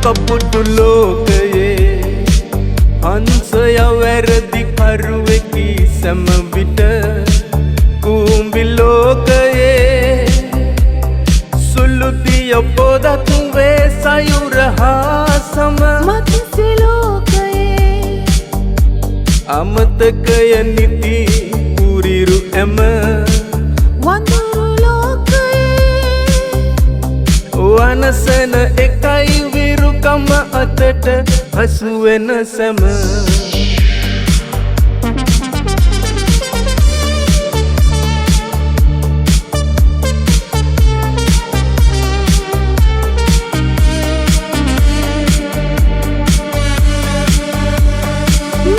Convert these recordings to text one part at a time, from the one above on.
කපුටු ලෝකයේ හංසය වැරදි කරුවෙකි සැම විට කූඹි ලෝකයේ සුළු දිය පොදක් වේ සයුර හා සම මත්ස්‍ය ලෝකයේ අමතකය නිති කුරිරු ඇම වඳුරු ලෝකයේ වනසන එකයි විරුකම අතට හසු වෙන සැම.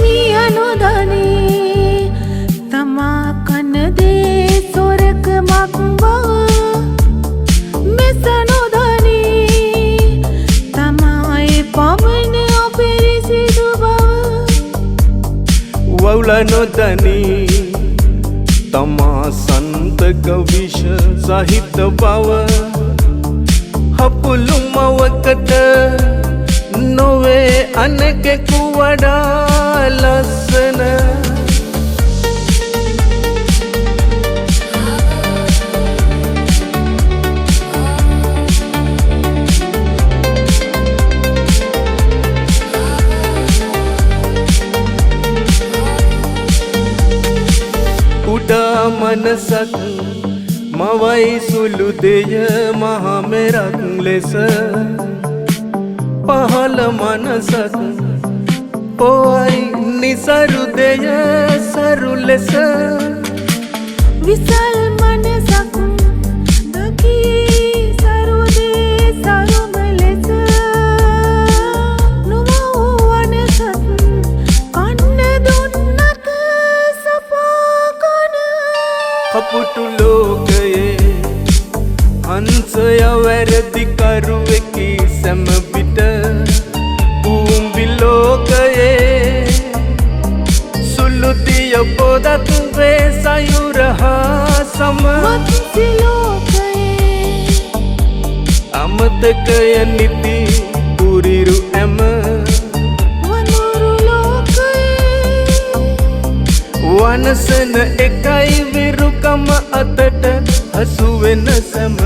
මිය නොදනී තමා කන දේ සොරකමක් බව මෙස නොදනී තමා ඒ පමණ අපිරිසිදු බව වවුල නොදනී තමා සන්තක විෂ සහිත බව හපුළු මවකට නොවේ අනෙකෙකු වඩා ලස්සන. කුඩා මනසක් මවයි සුළු දෙය මහා මෙරක් ලෙස පහළ මනසක් පොවයි නිසරු දෙය සරු ලෙස විසල් මනසක් දකී සරු දේ සරුම ලෙස නොවූ වනසත් කන්න දුන්නත් සපා කන කපුටු ලෝකයේ හංසය වැරදි කරුවෙකි සැම විට කූඹි ලෝකයේ සුළු දිය පොදක් වේ සයුර හා සම මත්ස්‍ය ලෝකයේ අමතකය නිති කුරිරු ඇම වඳුරු ලෝකයේ වනසන එකයි විරුකම අතට හසු වෙන සැම.